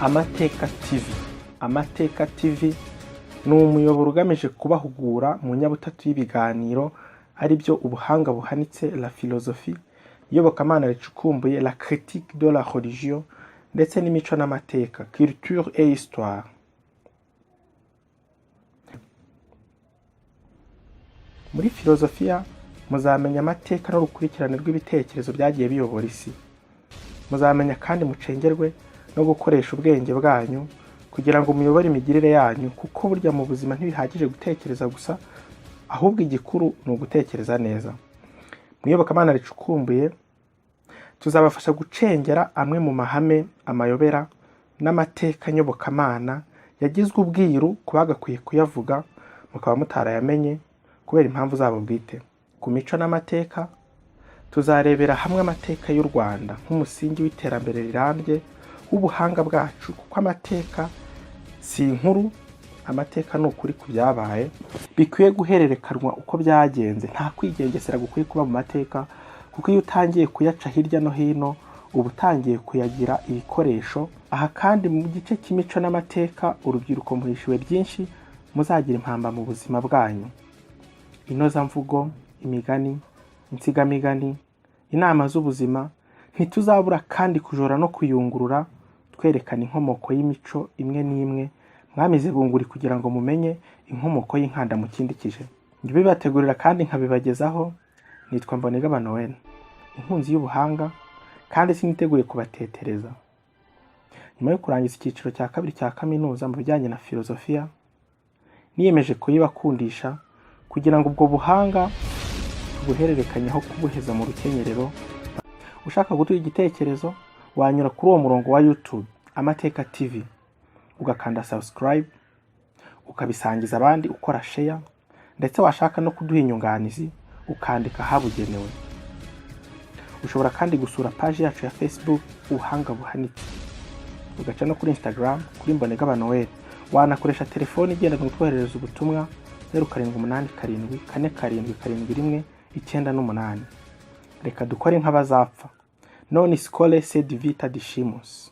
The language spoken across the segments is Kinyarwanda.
Amateka TV. Amateka TV ni umuyoboro ugamije kubahugura mu nyabutatu y'ibiganiro, ari byo: ubuhanga buhanitse, la philosophie, iyobokamana ricukumbuye, la critique de la religion, ndetse n'imico n'amateka, culture et histoire. Muri filozofiya muzamenya amateka n'urukurikirane rw'ibitekerezo byagiye biyobora isi. Muzamenya kandi mucengerwe no gukoresha ubwenge bwanyu kugira ngo muyobore imigirire yanyu, kuko burya mu buzima ntibihagije gutekereza gusa, ahubwo igikuru ni ugutekereza neza. Mu iyobokamana ricukumbuye tuzabafasha gucengera amwe mu mahame, amayobera n'amateka nyobokamana yagizwe ubwiru ku bagakwiye kuyavuga, mukaba mutarayamenye kubera impamvu zabo bwite. Ku mico n'amateka tuzarebera hamwe amateka y'u Rwanda nk'umusingi w'iterambere rirambye w'ubuhanga bwacu, kuko amateka si inkuru, amateka ni ukuri ku byabaye bikwiye guhererekanwa uko byagenze. Nta kwigengesera gukwiye kuba mu mateka, kuko iyo utangiye kuyaca hirya no hino uba utangiye kuyagira ibikoresho. Aha kandi mu gice cy'imico n'amateka, urubyiruko muhishiwe byinshi muzagira impamba mu buzima bwanyu: inozamvugo, imigani, insigamigani, inama z'ubuzima. Ntituzabura kandi kujora no kuyungurura, twerekana inkomoko y'imico imwe n'imwe mwamize bunguri, kugira ngo mumenye inkomoko y'inkanda mukindikije. Njye ubibategurira kandi nkabibagezaho nitwa Mbonigaba Noel, inkunzi y'ubuhanga, kandi siniteguye kubatetereza. Nyuma yo kurangiza icyiciro cya kabiri cya kaminuza mu bijyanye na filozofiya, niyemeje kuyibakundisha kugira ngo ubwo buhanga tubuhererekanyeho kubuheza mu rukenyerero. Ushaka gutuha igitekerezo wanyura kuri uwo murongo wa YouTube Amateka TV, ugakanda subscribe, ukabisangiza abandi ukora share, ndetse washaka no kuduha inyunganizi ukandika ahabugenewe. Ushobora kandi gusura paji yacu ya Facebook Ubuhanga Buhanitse, ugaca no kuri Instagram kuri Mbonigaba Noel. Wanakoresha telefoni igendanwa utwoherereza ubutumwa: 0787477198. Reka dukore nk'abazapfa: non schole sed vita discimus.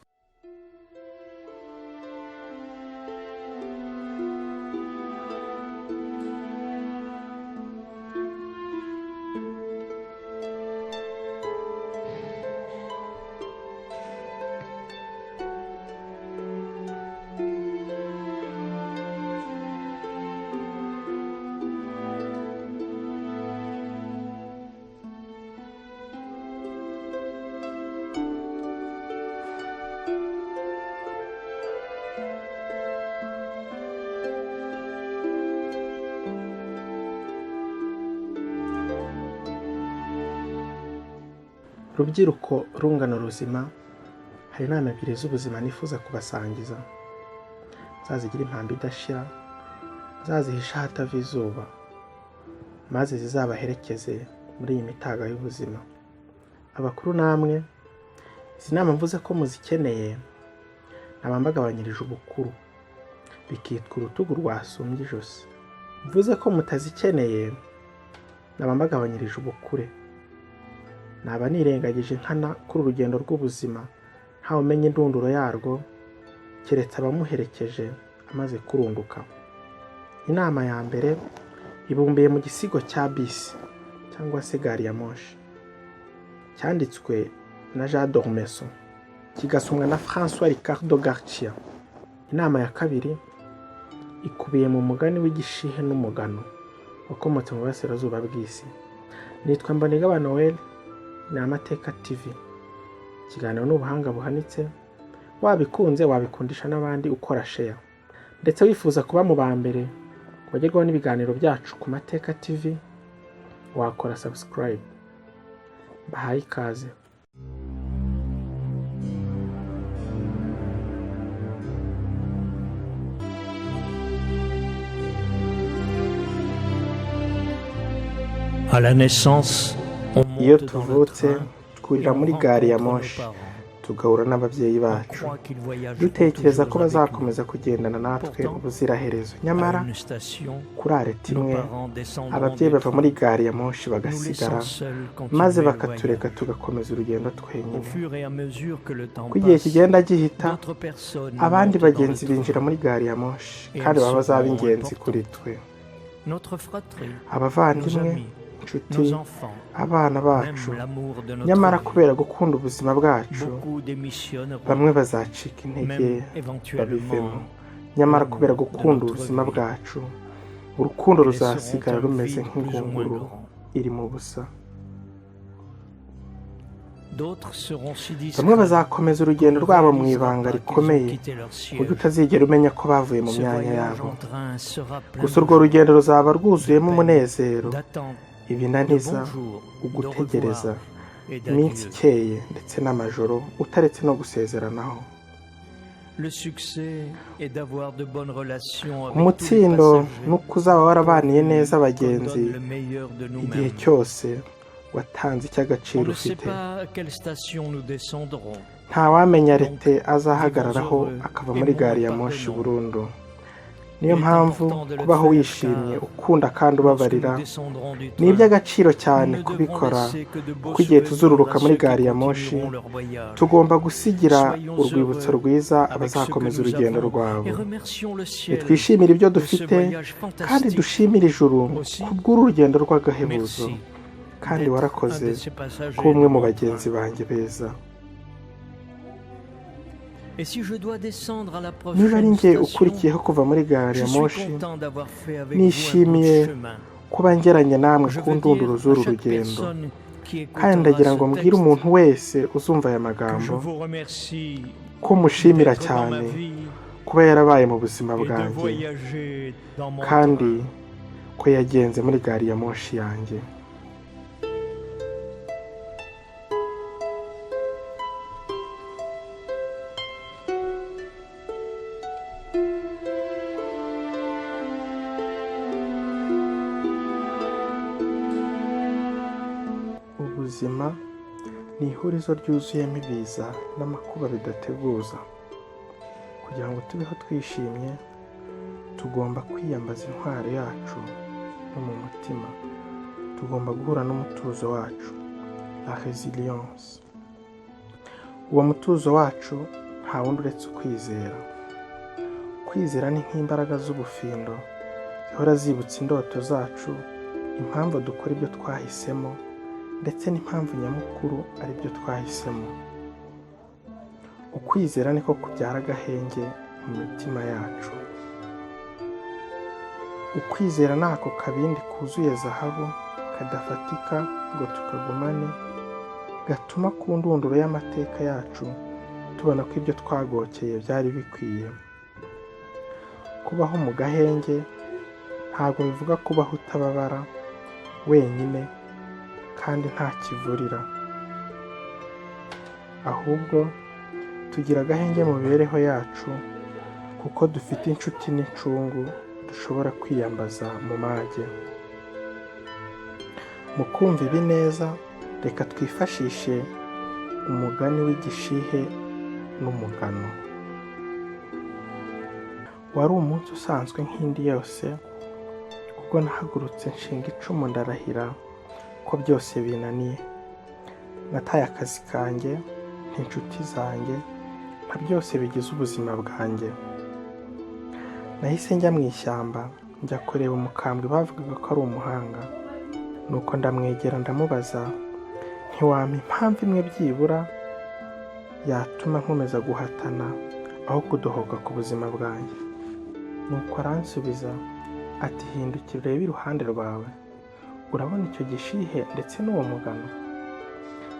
Rubyiruko, rungano ruzima, hari inama ebyiri z'ubuzima nifuza kubasangiza. Muzazigira impamba idashira, muzazihishe ahatava izuba, maze zizabaherekeze muri iyi mitaga y'ubuzima. Abakuru namwe, izi nama mvuze ko muzikeneye, naba mbagabanyirije ubukuru, bikitwa urutugu rwasumbye ijosi. Mvuze ko mutazikeneye, naba mbagabanyirije ubukure, naba nirengagije nkana kuri urugendo rw'ubuzima ntawe umenya indunduro yarwo keretse abamuherekeje amaze kurunduka. Inama ya mbere ibumbiye mu gisigo cya bisi cyangwa se gari ya moshi, cyanditswe na Jean d'Ormesson, kigasomwa na François Ricardo Garcia. Inama ya kabiri ikubiye mu mugani w'igishihe n'umugano wakomotse mu burasirazuba bw'isi. Nitwa Mbonigaba Noel, ni Amateka TV, ikiganiro ni Ubuhanga Buhanitse. Wabikunze wabikundisha n'abandi ukora share, ndetse wifuza kuba mu ba mbere bagerwaho n'ibiganiro byacu ku Mateka TV wakora subscribe. Bahaye ikaze. À la naissance, on Iyo monte dans le tuvutse train twurira et on muri gari ya rencontre nos moshi, parents. tugahura n'ababyeyi On bacu, croit qu'ils voyageront dutekereza ko toujours avec nous. bazakomeza kugendana natwe Pourtant, ubuziraherezo. À Nyamara une station, kuri areti nos imwe, parents descendront ababyeyi du bava muri train, gari ya moshi nous bagasigara, laissant seuls maze continuer le bakatureka voyage. tugakomeza urugendo Au twenyine. fur et à mesure que le temps Uko igihe passe, kigenda gihita, d'autres personnes abandi montent dans le bagenzi binjira train muri gari ya moshi, et kandi elles baba bazaba seront ingenzi kuri importantes. twe. Notre fratrie, nos Abavandimwe, amis, inshuti, nos enfants, abana bacu. même l'amour de notre Nyamara vie. kubera gukunda ubuzima bwacu, Beaucoup démissionneront, bamwe bazacika intege même babivemo. éventuellement Nyamara kubera l'amour de gukunda notre ubuzima vie. bwacu, urukundo Et laisseront ruzasigara un rumeze vide plus ou moins nk'ingunguru grand. irimo ubusa. D'autres seront si Bamwe discrets bazakomeza qu'on urugendo ne rwabo mu réalisera ibanga pas qu'ils ont rikomeye, quitté leur ku buryo siège. utazigera umenya ko bavuye mu Ce myanya voyage yabo. en train sera plein Gusa de urwo joie, rugendo ruzaba de rwuzuyemo peine, umunezero, d'attente, de ibinaniza, bonjours, d'au ugutegereza, revoir et iminsi d'adieu. ikeye ndetse n'amajoro, utaretse no gusezeranaho. Le succès est d'avoir de bonnes relations avec tous les Umutsindo passagers, ni uko uzaba warabaniye pourvu neza qu'on abagenzi donne le meilleur de igihe nous-mêmes. cyose watanze On icy'agaciro ne sait ufite. pas à quelle station nous descendrons. Ntawamenya Donc, arete vivons azahagararaho heureux, akava muri aimons gari et ya moshi pardonnons. burundu. Niyo Il est mpamvu important de le kubaho faire wishimye, car ukunda kandi lorsque nous ubabarira descendrons du ni train, iby'agaciro nous cyane ne devrons kubikora, laisser que de beaux kuko igihe souvenirs tuzururuka à muri ceux qui gari ya moshi, continueront leur voyage. tugomba gusigira Soyons urwibutso heureux rwiza avec ce que abazakomeza nous urugendo avons rwabo. et remercions le ciel Nitwishimire ibyo de ce dufite voyage kandi fantastique. dushimire ijuru Aussi, kubw'uru rugendo rw'agahebuzo. merci Kandi d'être un warakoze de ces passagers kuba umwe de mu mon bagenzi train. banjye beza. Et si je dois descendre à la Niba ari prochaine njye station, ukurikiyeho kuva muri gari je ya suis moshi, content d'avoir fait avec vous un bout de nishimiye chemin. kuba ngeranye namwe Je ku veux ndunduro dire à z'uru chaque rugendo. personne qui Kandi écoutera ndagira ce ngo mbwire texte umuntu wese uzumva aya que je magambo vous remercie ko mushimira d'être dans ma cyane vie kuba yarabaye mu buzima et de bwanjye, voyager dans mon kandi train. ko yagenze muri gari ya moshi yanjye. Ubuzima ni ihurizo ryuzuyemo ibiza n'amakuba bidateguza. Kugira ngo tubeho twishimye, tugomba kwiyambaza intwaro yacu no mu mutima. Tugomba guhura n'umutuzo wacu, la resilience. Uwo mutuzo wacu nta wundi uretse ukwizera. Kwizera ni nk'imbaraga z'ubufindo zihora zibutsa indoto zacu, impamvu dukora ibyo twahisemo, ndetse n'impamvu nyamukuru ari byo twahisemo. Ukwizera niko kubyara agahenge mu mitima yacu. Ukwizera ni ako kabindi kuzuye zahabu kadafatika ngo tukagumane, gatuma ku ndunduro y'amateka yacu tubona ko ibyo twagokeye byari bikwiye. Kubaho mu gahenge ntabwo bivuga kubaho utababara wenyine kandi nta kivurira, ahubwo tugira agahenge mu mibereho yacu kuko dufite inshuti n'incungu dushobora kwiyambaza mu mage. Mu kumva ibi neza, reka twifashishe umugani w'igishihe n'umugano. Wari umunsi usanzwe nk'indi yose, ubwo nahagurutse nshinga icumu ndarahira ko byose binaniye. Nataye akazi kanjye, n'inshuti zanjye, nka byose bigize ubuzima bwanjye. Nahise njya mu ishyamba, njya kureba umukambwe bavugaga ko ari umuhanga. Nuko ndamwegera ndamubaza, ntiwampa impamvu imwe byibura yatuma nkomeza guhatana aho kudohoka ku buzima bwanjye. Nuko aransubiza ati hindukira urebe iruhande rwawe, urabona icyo gishihe ndetse n'uwo mugano?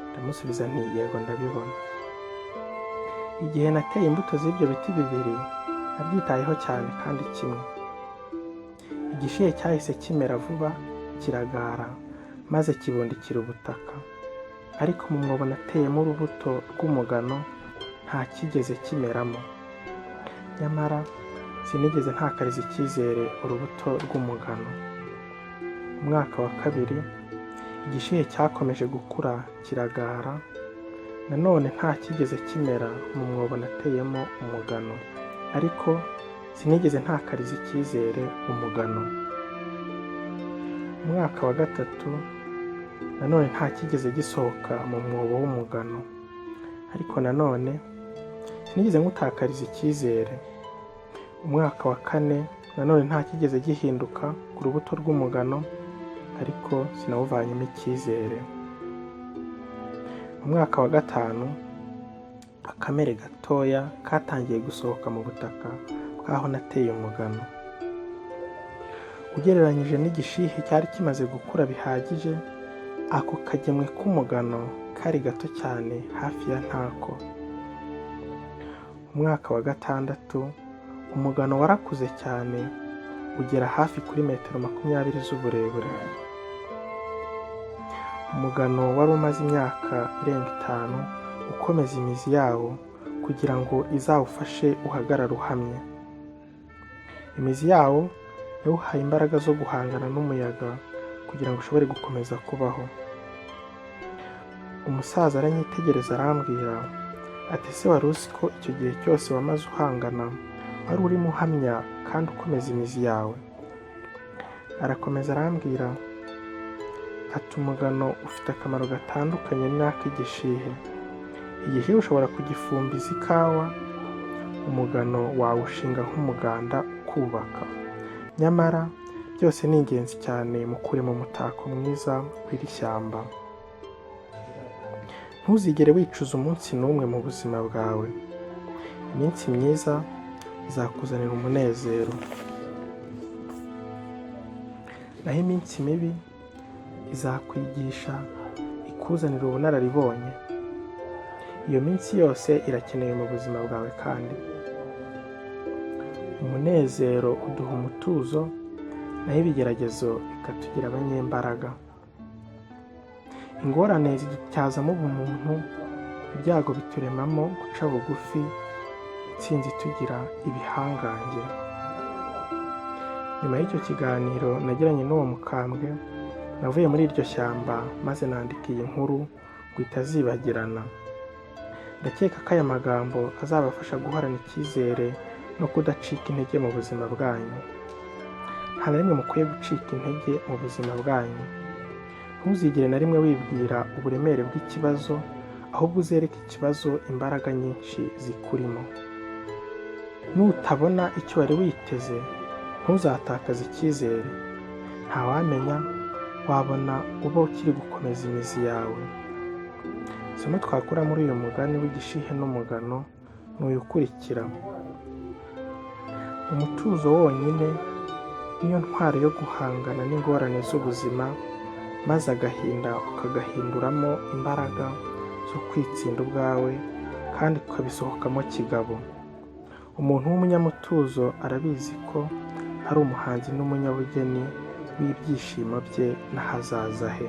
Ndamusubiza nti yego ndabibona. Igihe nateye imbuto z'ibyo biti bibiri, nabyitayeho cyane kandi kimwe. Igishihe cyahise kimera vuba kiragara, maze kibundikira ubutaka. Ariko mu mwobo nateyemo urubuto rw'umugano nta cyigeze kimeramo. Nyamara sinigeze ntakariza icyizere urubuto rw'umugano. Mu mwaka wa kabiri, igishihe cyakomeje gukura kiragara, Nanone nta cyigeze kimera mu mwobo nateyemo umugano, ariko sinigeze ntakariza icyizere umugano. Umwaka wa gatatu, nanone nta cyigeze gisohoka mu mwobo w'umugano, ariko nanone sinigeze ngutakariza icyizere. Umwaka wa kane, nanone nta cyigeze gihinduka ku rubuto rw'umugano, ariko sinawuvanyemo icyizere. Mu mwaka wa gatanu, akamere gatoya katangiye gusohoka mu butaka bw'aho nateye umugano. Ugereranyije n'igishihe cyari kimaze gukura bihagije, ako kagemwe k'umugano kari gato cyane, hafi ya ntako. Umwaka wa gatandatu, umugano warakuze cyane, ugera hafi kuri metero 20 z'uburebure. Umugano wari umaze imyaka irenga 5 ukomeza imizi yawo kugira ngo izawufashe uhagarare uhamye. Imizi yawo yawuhaye imbaraga zo guhangana n'umuyaga kugira ngo ushobore gukomeza kubaho. Umusaza aranyitegereza, arambwira ati: "Ese wari uzi ko icyo gihe cyose wamaze uhangana wari urimo uhamya kandi ukomeza imizi yawe?" Arakomeza arambwira ati: "Umugano ufite akamaro gatandukanye n'ak'igishihe. Igishihe ushobora kugifumbiza ikawa, umugano wawushinga nk'umuganda ukubaka. Nyamara byose ni ingenzi cyane mu kurema umutako mwiza w'iri shyamba. Ntuzigere wicuza umunsi n'umwe mu buzima bwawe. Iminsi myiza izakuzanira umunezero, naho iminsi mibi izakwigisha, ikuzanira ubunararibonye. Iyo minsi yose irakenewe mu buzima bwawe. Kandi umunezero uduha umutuzo, naho ibigeragezo bikatugira abanyembaraga. Ingorane zidutyazamo ubumuntu, ibyago bituremamo guca bugufi, intsinzi itugira ibihangange." Nyuma y'icyo kiganiro nagiranye n'uwo mukambwe, navuye muri iryo shyamba maze nandika iyi nkuru ngo itazibagirana. Ndakeka ko aya magambo azabafasha guhorana icyizere no kudacika intege mu buzima bwanyu. Nta na rimwe mukwiye gucika intege mu buzima bwanyu. Ntuzigere na rimwe wibwira uburemere bw'ikibazo, ahubwo uzereke ikibazo imbaraga nyinshi zikurimo. Nutabona icyo wari witeze, ntuzatakaze icyizere. Ntawamenya, wabona uba ukiri gukomeza imizi yawe. Isomo twakura muri uyu mugani w'igishihe n'umugano ni uyu ukurikira: Umutuzo wonyine niyo ntwaro yo guhangana n'ingorane z'ubuzima, maze agahinda ukagahinduramo imbaraga zo kwitsinda ubwawe kandi ukabisohokamo kigabo. Umuntu w'umunyamutuzo arabizi ko ari umuhanzi n'umunyabugeni w'ibyishimo bye n'ahazaza he.